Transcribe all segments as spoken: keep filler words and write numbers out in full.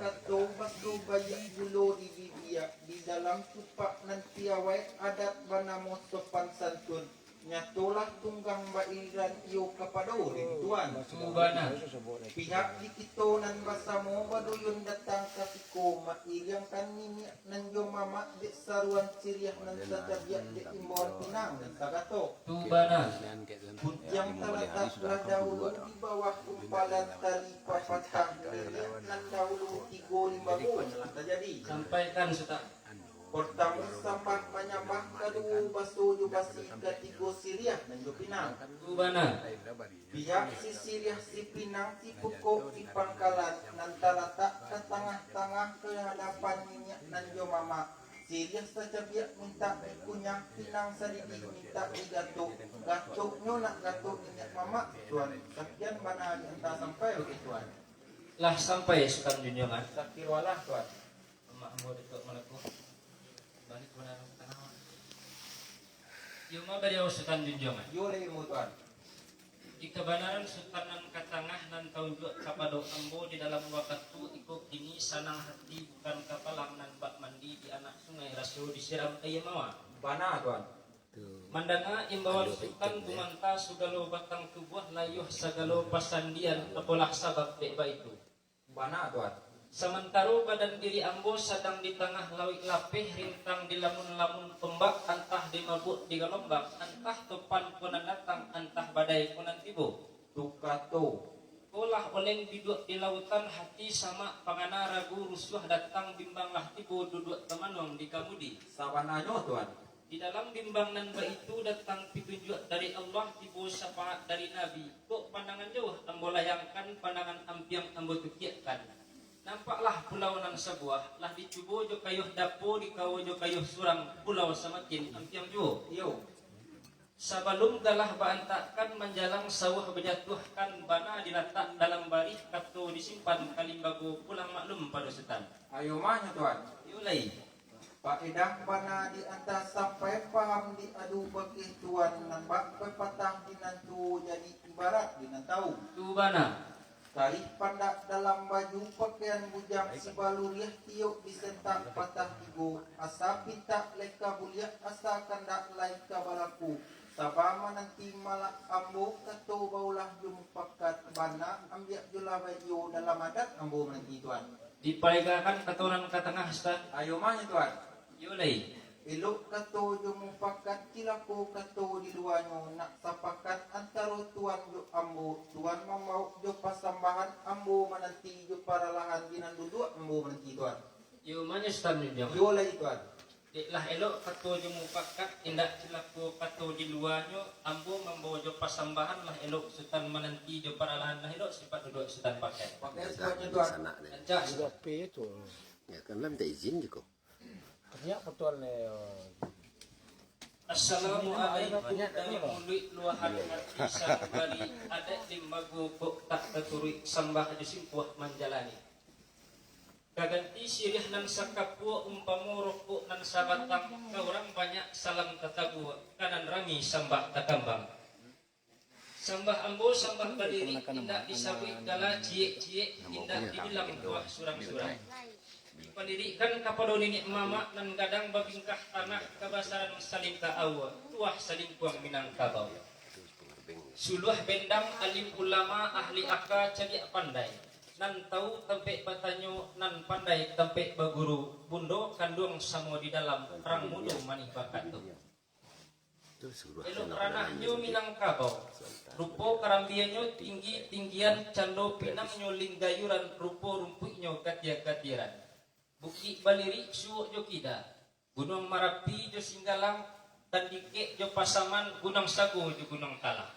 Kato baso baiak gulo di bibia, di dalam cupak nan piawai adat banamo sopan santun, nyatolah tunggang bailiran iyo kapado rintuan. Tu bana. Pihak di kito nan basamo baduyun datang ka siko, mairiangkan niniak nan jo mamak dek saruan siriah nan tacabiak dek imbauan pinang nan sagato. Tu bana. Puntiang talatak lah dahulu di bawah kumpalan tali papatah, niniak nan dahulu tigo limbago nan tajadi. Sampaikan, Sutan. Partamo sambah manyambah, kaduo baso jo basi, katigo siriah nan jo pinang. Tu bana. Pihak si siriah, si pinang, si pokok, si pangkalan nan talatak ka tangah-tangah kahadapan niniak nan jo mamak. Siriah sacabiak mintak dikunyah, pinang sadidih mintak digatok. Gatoknyo nak gatok niniak mamak, Tuan. Sakian bana di anta sampai, oke, Tuan. Lah sampai, Sutan Junjungan. Sakiro alah, Tuan. Mamak ambo Datuak Malako. Baliak kabanaran ka tangah. Iyo ma baliau, Sutan Junjungan. Iyo lai ambo, Tuan. Di kabanaran Sutan nan ka tangah nan taunjuak kapado ambo di dalam wakatu iko kini, sanang hati bukan kapalang nan bak mandi di anak sungai, raso disiram aia mawa. Bana, Tuan. Mandanga imbauan Sutan, gumanta sagalo batang tubuah, layuah sagalo pasandian, apolah sabab dek baitu. Bana, Tuan. Samantaro badan diri ambo sadang di tangah lauik lapeh, rintang dilamun-lamun ombak, antah dimabuak di galombang, antah topan ko nan datang, antah badai ko nan tibo. Tu kato. Ko lah oleng duduak di lautan, hati samak pangana, ragu rusuah datang, bimbang lah tibo duduak tamanuang di kamudi. Sabananyo, Tuan. Di dalam bimbang nan baitu, datang pitunjuak dari Allah, tibo syafaat dari Nabi. Kok pandangan jauah ambo layangkan, pandangan ampiang ambo tukiakkan. Nampaklah pulau nan sabuah, lah dicubo jo kayuah dapo, dikawo jo kayuah surang, pulau samakin ampiang juo. Iyo. Sabalum galah baantakkan, manjalang sawah bajatuahkan, bana dilatak dalam barih, kato disimpan ka limbago, pulang maklum pado Sutan. Ayo mah nyo, Tuan. Iyo lai. Paedah bana di anta sampai paham di adu bakeh Tuan, nan bak pepatah di nan tuo jadi ibarat di nan tau. Tu bana. Karih pandak dalam baju pakaian bujang, sibaluriah tiok disentak patah tigo, asa pintak lai ka buliah, asa kandak lai ka balaku. Saba mananti malak ambo, kato baulah jo mupakat, bana ambiak jo labai iyo, dalam adat ambo mananti, Tuan. Diparegakan kato nan ka tangah, Sutan. Ayo mah nyo, Tuan. Iyo lai. Elok kato jo mupakat, cilako kato di luanyo, nak sapakat antaro Tuan jo ambo, Tuan mambawok jo pasambahan, ambo mananti jo paralahan, di nan duduak ambo mananti, Tuan. Iyo mah nyo, Sutan Junjungan. Iyo lai, Tuan. Dek lah elok kato jo mupakat, indak cilako kato di luanyo, ambo mambawo jo pasambahan, lah elok Sutan mananti jo paralahan, lah elok sipat duduak Sutan pakai. Pakai sipat nyo, Tuan. Rancak, Sutan. Sudah P tu. Ya kan, lah minta izin je kok. Banyak betul ni. Assalamualaikum dari muluik luahan hati, sanubari adat limbago kok tak taturuik, sambah jo simpuah manjalani. Ka ganti siriah nan sakapua, umpamo rokok nan sabatang, ka urang banyak salam tatagua, ka nan rami sambah takambang. Sambah ambo sambah balirik, indak disabuik gala ciek-ciek, indak dibilang buah surang-surang. Dipalirikkan kapado niniak mamak nan gadang babingkah tanah, kabasaran salingka aua, tuah salingkuang Minangkabau. Suluah bendang alim ulama ahli aka cadiak pandai, nan tau tampek batanyo, nan pandai tampek baguru, bundo kanduang samo di dalam, rang mudo manih bakato. Elok ranahnyo Minangkabau, rupo karambianyo tinggi-tinggian, cando pinangnyo linggayuran, rupo rumpuiknyo katia-katiran. Bukik Balirik suok jo kida, Gunuang Marapi jo Singgalang, Tandikek jo Pasaman, Gunuang Sago jo Gunuang Talang.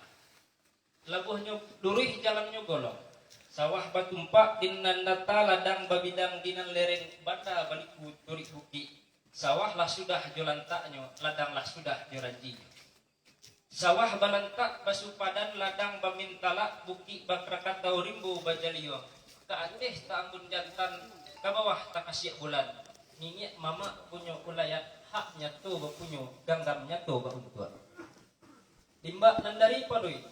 Labuahnyo luruih, jalannyo golong. Sawah batumpak di nan data, ladang babidang di nan lereng, banda baliku turuik bukik. Sawah lah sudah jo lantaknyo, ladang lah sudah jo ranjinyo. Sawah balantak basupadan, ladang bamintalak, bukik bakrakatau, rimbo bajaliuang. Ka ateh taambun jantan, ka bawah takasiak bulan. Niniak mamak punyo ulayat, hak nyato bapunyo, ganggam nyato bauntuak. Limbak nan daripado itu,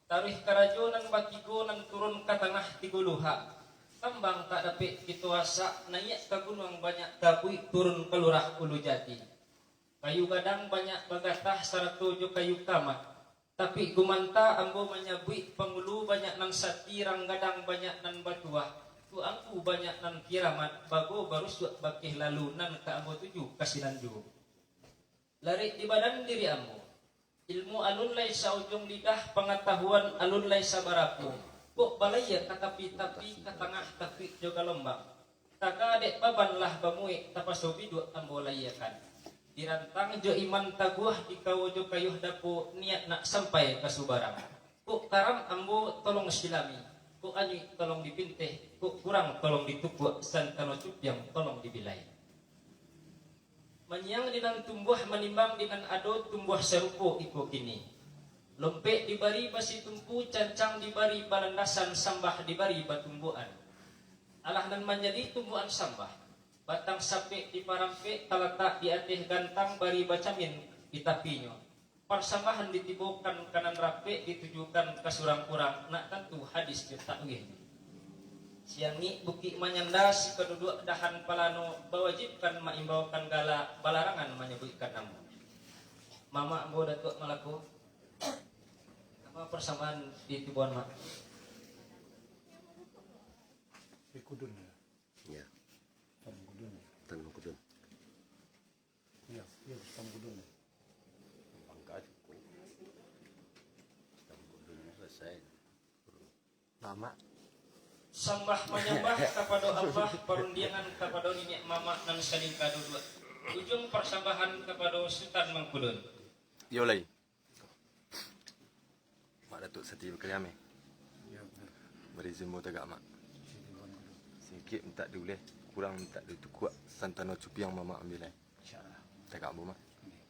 taruih karajo nan batigo nan turun ka tangah tigo luhak. Kambang tak dapek kito asak, naiak ka gunuang banyak tabuik, turun ka lurah ulu jati. Kayu gadang banyak bagatah sarato jo kayu kamat. Tapi gumanta ambo manyabuik, pangulu banyak nan sati, rang gadang banyak nan batuah, tuangku banyak nan kiramat, bago barusuak bakeh lalu, nan ka ambo tuju ka sinan juo. Larek di badan diri ambo. Ilmu alun lai saujuang lidah, pangatahuan alun lai sabarapo. Kok balayia ka tapi-tapi, ka tangah takuik jo galombang. Taga dek baban lah bamuek, tapaso biduak ambo layiakan. Dirantang jo iman taguah, dikawo jo kayuah dapo, niat nak sampai ka subarang. Kok karam ambo tolong silami, kok anyuik tolong dipinteh, kok kurang tolong ditukuak, santano cupiang tolong dibilai. Manyiang di nan tumbuah, manimbang di nan ado, tumbuah sarupo iko kini. Lompek dibari basitumpu, cancang dibari balandasan, sambah dibari batumbuakan. Alah nan manjadi tumbuakan sambah, batang sapek diparampek, talatak di ateh gantang, bari bacamin di tapinyo. Parsambahan ditibokan ka nan rapek, ditujukan ka surang urang, nak tantu hadis jo takwil. Siangik bukik manyanda, sikaduduak dahan palano, bawajibkan maimbaukan gala, balarangan manyabuikkan namo. Mamak ambo Datuak Malako, apa parsambahan ditiboan, Mak? Di kudun, ya? Ya. Tanah kudun. Tanah kudun. Iya, iya, Sutan Kudun. Bangka cukup. Sutan Kudun selesai. Mamak. Sambah manyambah kapado Allah, parundiangan kapado niniak mamak nan salingka duduak. Ujuang parsambahan kapado Sutan Mangkudun. Iyo lai. Mak Datuak Sati bakaliang, eh. Iyo, bana. Bari izin ambo tagak, Mak. Izin ambo tagak. Singkik mintak diuleh, kurang mintak ditukuak, santano cupiang mamak ambiak lai. Insya Allah. Tagak ambo, Mak. Amin.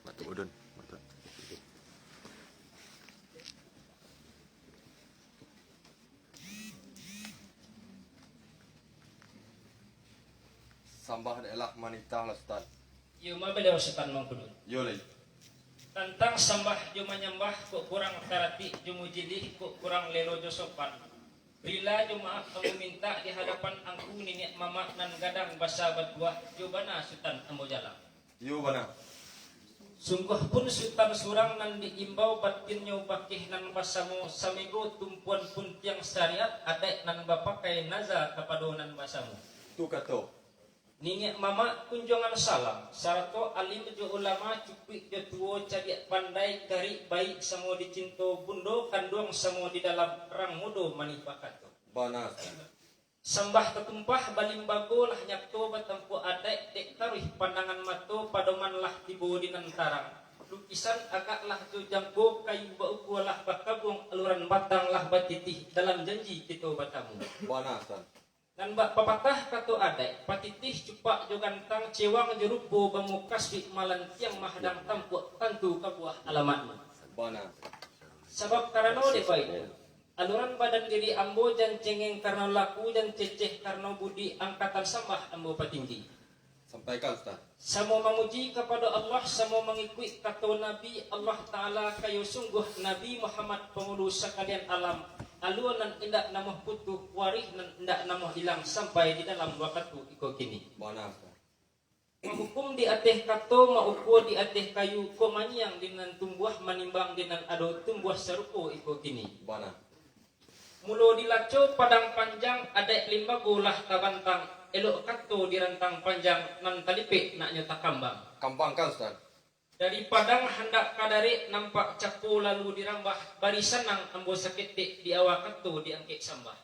Mak Datuak Udun, Mak Datuak. Sambah dek lah manitah lah, Sutan. Iyo ma baliau Sutan Mangkudun. Iyo lai. Tantang sambah jo manyambah, kok kurang taratik jo mujilih, kok kurang lelo jo sopan. Rila jo maaf ambo mintak di hadapan angku niniak mamak nan gadang basa batuah, jo bana Sutan ambo jalang. Iyo bana. Sungguahpun Sutan surang nan diimbau, batinnyo bakeh nan basamo, samego tumpuan puntiang syariat, adaik nan bapakai naza kapado nan basamo. Tu kato. Niniak mamak kunjuangan salam, sarato alim jo ulama, cukuik jo tuo, cadiak pandai, karik baik samo dicinto, bundo kanduang samo di dalam, rang mudo manih bakato. Bana. Sambah tatumpah balimbago, lah nyato batampuak adaik, dek taruih pandangan mato, padoman lah tibo di nan tarang. Lukisan agak lah jo jangko, kayu baukua lah bakabuang, aluran batang lah batitih, dalam janji kito batamu. Bana, Sutan. Nan bak papatah kato adaik, patitih cupak jo gantang, cewang jo rupo bamukasuik, malantiang mahadang tampuak, tantu kabuah alamatnyo. Bana. Sabab karano dek baitu, aluran badan diri ambo jan cengeng karano laku, jan ceceh karano budi, angkatan sambah ambo patinggi. Sampaikan, Sutan. Samo mamuji kapado Allah, samo mangikuik kato Nabi, Allah Ta'ala kayo sungguah, Nabi Muhammad pangulu sakalian alam, alua nan indak namuah putuh, warih nan indak namuah ilang, sampai di dalam wakatu iko kini. Bana, Sutan. Mahukum di ateh kato, maukua di ateh kayu, kok manyiang di nan tumbuah, manimbang di nan ado, tumbuah sarupo iko kini. Bana. Mulo dilaco padang panjang, adaik limbago lah tabantang, elok kato dirantang panjang, nan talipek naknyo takambang. Kambangkan, Sutan. Dari padang handak ka darek, nampak cako lalu dirambah, bari sanang ambo saketek, di awa kato diangkek sambah.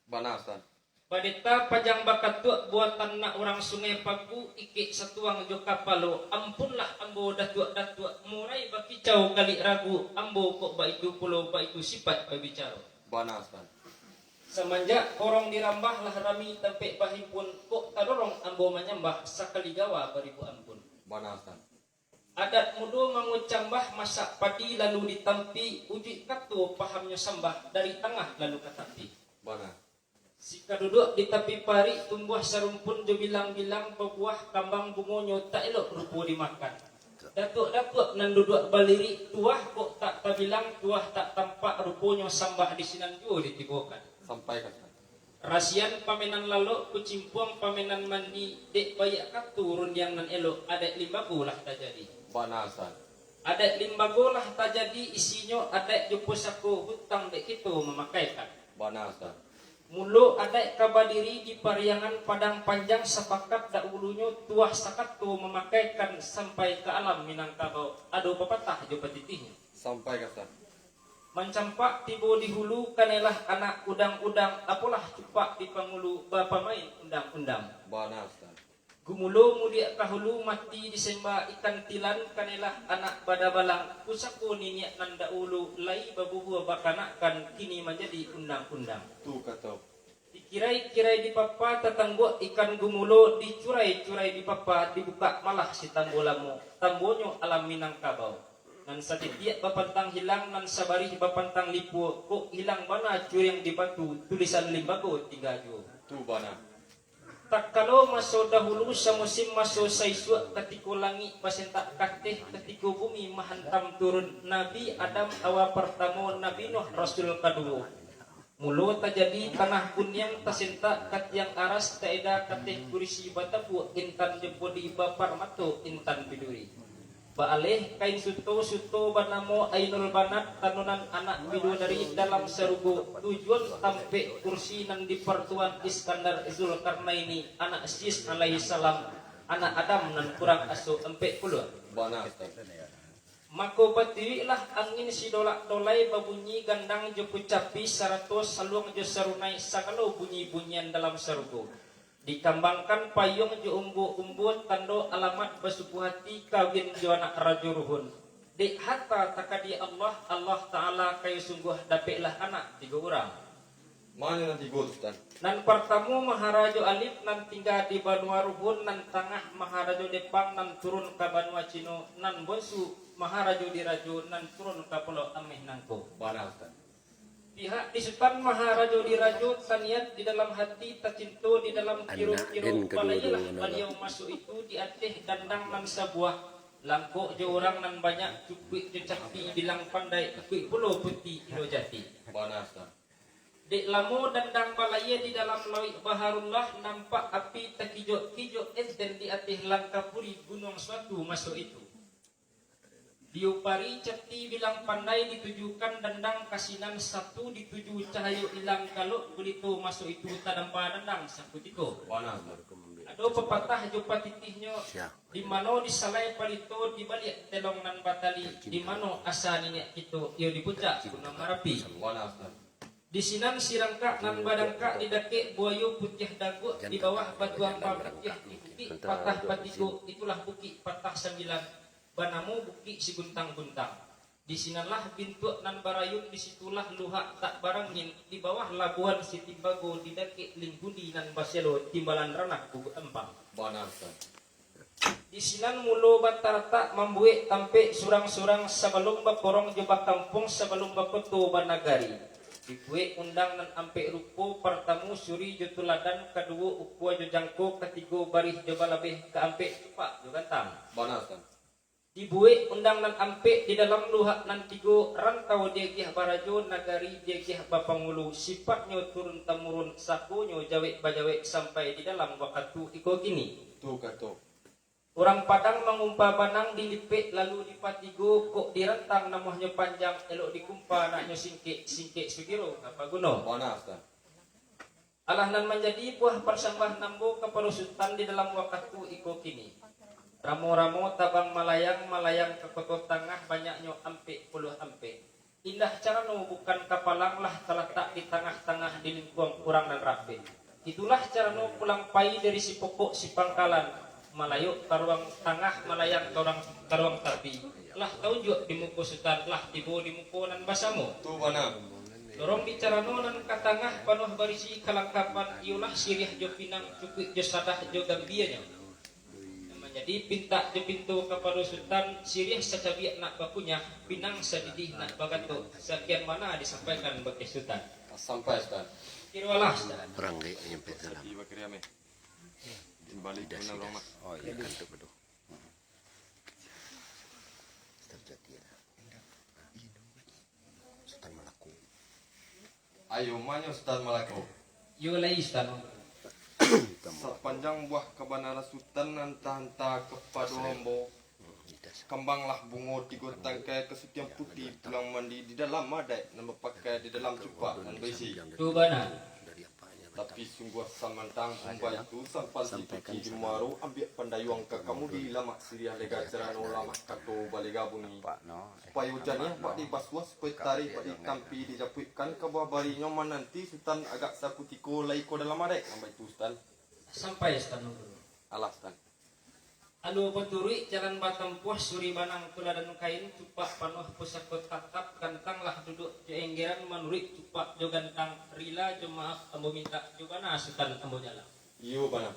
Bana, Sutan. Pandeta pajang bakatuak, buatan nak urang Sungai Paku, ikek satuang jo kapalo, ampunlah ambo datuak-datuak, murai bakicau galik ragu, ambo kok baitu pulo, baitu sipaik babicaro. Bana, Sutan. Samanjak korong dirambah, lah rami tampek bahimpun, kok tadorong ambo manyambah, sakali gawa baribu ampun. Bana, Sutan. Adat mudo mangucambah, masak padi lalu ditampi, ujuik kato pahamnyo sambah, dari tangah lalu ka tapi. Bana. Sikaduduak di tapi parik, tumbuah sarumpun jo bilang-bilang, babuah kambang bungonyo, tak elok rupo dimakan. Datuak-datuak nan duduak balirik, tuah kok tak tabilang, tuah tak tampak, ruponyo sambah di sinan juo ditibokan. Sampaikan. Rasian pamenan lalok, kucimpuang pamenan mandi, dek baiak kato rundiang nan elok, adaik limbago lah tajadi. Bana, Ustaz. Adaik limbago lah tajadi, isinyo adaik jo pusako, hutang dek kito mamakaikan. Bana, Ustaz. Mulo adaik ka badiri di Pariangan Padang Panjang, sapakat dahulunyo tuah sakato mamakaikan sampai ka alam Minangkabau, ado papatah jo patitihnyo. Sampai ka, Ustaz. Mancampak tibo di hulu, kanailah anak udang-udang, apolah cupak di pangulu, bapamain undang-undang. Bana, Ustaz. Gumulo mudiak ka hulu, mati disemba ikan tilan, kanailah anak badabalang, pusako niniak nan dahulu, lai babuhua bakanakkan, kini manjadi undang-undang. Tu kato. Dikirai-kirai dipapa, tatangguak ikan gumulo, dicurai-curai dipapa, dibukak malah si tambo lamo, tambonyo alam Minangkabau. Nan satitiak bapantang hilang, nan sabarih bapantang lipua, kok hilang bana curiang di batu, tulisan limbago tingga juo. Tu bana. Takalo maso dahulu, samusim maso saisuak, katiko langik basentak kateh, katiko bumi mahantam turun, Nabi Adam awa partamo, Nabi Nuh rasul kaduo. Mulo tajadi tanah kuniang, tasentak ka tiang aras, taeda kateh kurisi, batabuak intan jo podi, baparmato intan biduri. Baaleh kain suto, suto banamo Ainul Banat, tanunan anak bidadari dalam sarugo, tujuan tampek kursi nan dipartuan Iskandar Zulkarnaini, anak Sis alaihissalam, anak Adam nan kurang aso ampek puluah. Bana, Ustaz. Mako, batiuiklah angin sidolak-dolai, babunyi gandang jo kucapi, sarato saluang jo sarunai, sagalo bunyi-bunyian dalam sarugo. Dikambangkan payuang jo umbua-umbua, tando alamat basupuah hati, kawin jo anak Rajo Ruhun. Dek hata takadi Allah, Allah Ta'ala kayo sungguah, dapeklah anak tigo urang. Ma nan tigo tu, Tan? Nan partamo Maharajo Alif nan tingga di banua Ruhun, nan tangah Maharajo Depang nan turun ka banua Cino, nan bonsu Maharajo Dirajo nan turun ka Pulau Ameh nangko. Bana, Tan. Pihak di Sutan Maharajo Dirajo, taniat di dalam hati, tacinto di dalam kiro-kiro, balayelah baliau maso itu di ateh dandang nan sabuah, langkok jo urang nan banyak, cukuik jo cati bilang pandai, ikuik pulo puti ilo jati. Bana, Tan. Dek lamo dandang balayia di dalam lauik baharullah, nampak api takijok-kijok enten di ateh langkah puri gunuang suatu maso itu. Diupari cati bilang pandai, ditujukan dandang ka sinan, satu dituju cahayo ilang, galok gulito maso itu, tadampa dandang sakutiko. Ado papatah jo patitihnyo, di mano di salai palito, di baliak telong nan batali, di mano asa niniak kito, iyo di puncak Gunuang Marapi. Di sinan sirangkak nan badangkak, di dakek buayo putiah daguak, di bawah batu ampang putiah, di bukik patah patigo, itulah bukik patah sambilan, banamo Bukik Siguntang-guntang. Di sinanlah bintuak nan barayun, di situlah luhak tak barangin, di bawah labuhan Sitimbago, di dakek linggudi nan baselo, timbalan ranah Kubuak Ampang. Bana, Tan. Di sinan mulo bataratak mambuek tampek surang-surang, sabalum bakorong jo bakampuang, sabalum bakoto banagari. Dibuek undang nan ampek rupo, partamo suri jo tuladan, kaduo ukua jo jangko, katigo barih jo balabeh, kaampek cupak jo gantang. Bana, Tan. Dibuek undang nan ampek, di dalam luhak nan tigo, rantau diagiah barajo, nagari diagiah bapangulu, sipatnyo turun tamurun, sakonyo jawek bajawek, sampai di dalam wakatu iko kini. Tu kato. Urang Padang mangumpa banang, dilipek lalu dipatigo, kok dirantang namuahnyo panjang, elok dikumpa naknyo singkek, singkek sugiro ka paguno. Bana, Tan. Alah nan manjadi buah parsambahan ambo kapado Sutan di dalam wakatu iko kini. Ramo-ramo tabang malayang, malayang ka koto tangah, banyaknyo ampek puluah ampek. Indah carano bukan kapalang, lah talatak di tangah-tangah, di lingkuang urang nan rapek. Itulah carano pulang pai dari si pokok si pangkalan, malayok ka ruang tangah, malayang ka ruang, ka ruang tapi. Lah taunjuak di muko Sutan, lah tibo di muko nan basamo. Tu bana. Lorong di carano nan ka tangah, panuah barisi kalangkapan, iyolah siriah jo pinang, cukuik jo sadah jo gambianyo. Nan manjadi pintak jo pinto kapado Sutan, siriah sacabiak nak bakunyah, pinang sadidih nak bagatok, sakian bana disampaikan bakeh Sutan. Sampai, Sutan. Kirolah, Sutan. Orang gaib menyampaikan salam. Timbali Tidak kunang sida. Rahmat. Oh, iya. Kantuk betul. Sutan Jati ada. Sutan Malako. Ayo, manyo Sutan Malako. Iyo lai, Sutan. Sapanjang buah kabanaran Sutan nan tanta-anta kapado ambo, kambanglah bungo tigo tangkai, kasucian putih pulang mandi, di dalam adaik nan bapakai, di dalam cupak nan baisi. Tu bana. Tapi sungguah samantang pun baitu, sampan dicuci di muaro, ambiak pandayuang ka kamudi, lamak siriah lega carano, lamak kato balega bunyi. Supayo janiah bak dibasuah, supayo tarih bak ditampi, dijapuikkan ka buah barinyo, mananti Sutan agak sakutiko, lai ko dalam adaik nan baitu, Sutan. Sampai, Sutan Nurul. Alah, Sutan. Alua baturuik jalan batampuah, suri banang tuladan kain, cupak panuah pusako tatap, gantanglah duduak jo enggeran, manuruik cupak jo gantang, rila jo maaf ambo mintak, jo bana Sutan ambo jalang. Iyo, bana.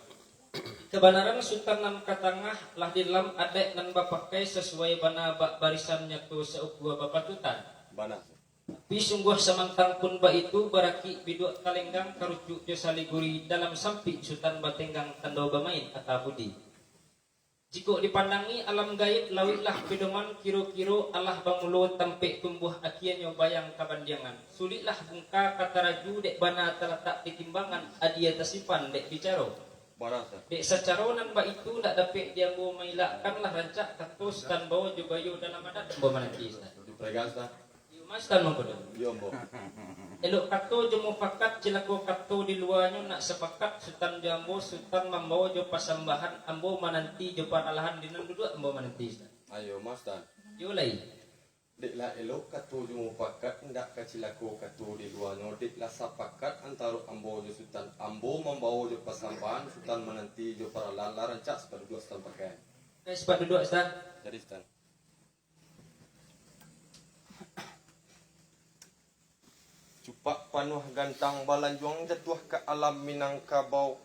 Kabanaran Sutan nan ka tangah, lah di dalam adaik nan bapakai, sasuai bana bak barisan, nyato saukua bapatutan. Bana. Tapi sungguah samantang pun baitu, barakik biduak talenggang, karucuk jo saliguri, dalam sampik Sutan batenggang, tando bamain ata budi. Jikok dipandangi alam gaib, lauiklah pedoman, kiro-kiro alah bamulo tampek tumbuah, akienyo bayang kabandiangan. Suliklah bungka ka taraju, dek bana talatak di timbangan, adia tasimpan dek bicaro. Bana, Sutan. Dek sacaro nan baitu, ndak dapek di ambo mailakkan, lah rancak kato Sutan bao jo bayo dalam adat, ambo mananti, Sutan. Diparegang, Sutan. Iyo, Mas, Sutan mangkodo. Iyo, ambo. Elok kato jo mufakat, cilako kato di luanyo, nak sapakat Sutan jo ambo, Sutan mambao jo pasambahan, ambo mananti jo paralahan, di nan duduak ambo mananti, Sutan. Ayo, Mas, Sutan. Iyo lai. Diklah elok kato jo mufakat, indak ka cilako kato di luanyo, diklah sapakat antaro ambo jo Sutan, ambo mambao jo pasambahan, Sutan mananti jo paralahan, lah rancak Sutan duduak, Sutan pakai. Oke, Sutan duduak, Sutan. Jadi, Sutan. Cupak panuah gantang balanjuang, jatuah ka alam Minangkabau,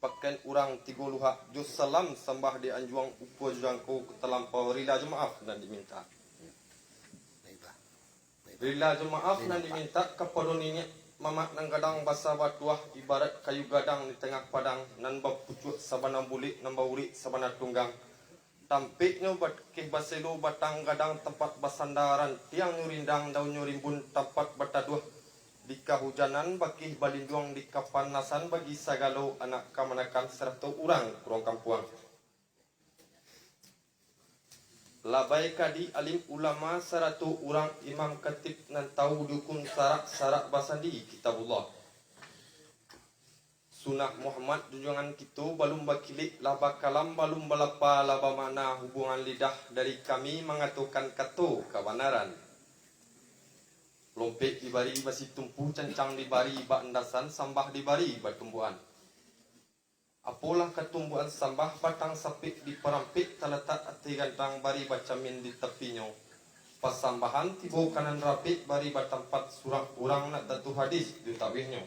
pakaian urang tigo luhak, jo salam sambah di anjuang, ukua jo jangko ka talampau, rila jo maaf nan dimintak. Rila jo maaf nan dimintak kapado niniak mamak nan gadang basa batuah, ibarat kayu gadang di tangah padang, nan bapucuak sabana bulek, nan baurik sabana tunggang. Tampeknyo bakeh baselo, batang gadang tampat basanda, rantiangnyo rindang, daunnyo rimbun tampat bataduah, di kahujanan bakeh balinduang, di kapanasan bagi sagalo anak kamanakan, sarato urang kurang kampuang. Labai kadi alim ulama, sarato urang imam katib, nan tahu di ukun sarak, sarak basandi Kitabullah. Sunah Muhammad junjuangan kito, balun bakilik lah bakalam, balun balapa lah bamakna, hubuangan lidah dari kami mangatokan kato kabanaran. Lompek dibari basitumpu, cancang dibari baandasan, sambah dibari batumbuakan. Apolah katumbuakan sambah, batang sapek diparampek, talatak ateh gantang, bari bacamin di tapinyo. Pasambahan tibo ka nan rapek, bari batampat surang urang, nak tantu hadis jo takwihnyo.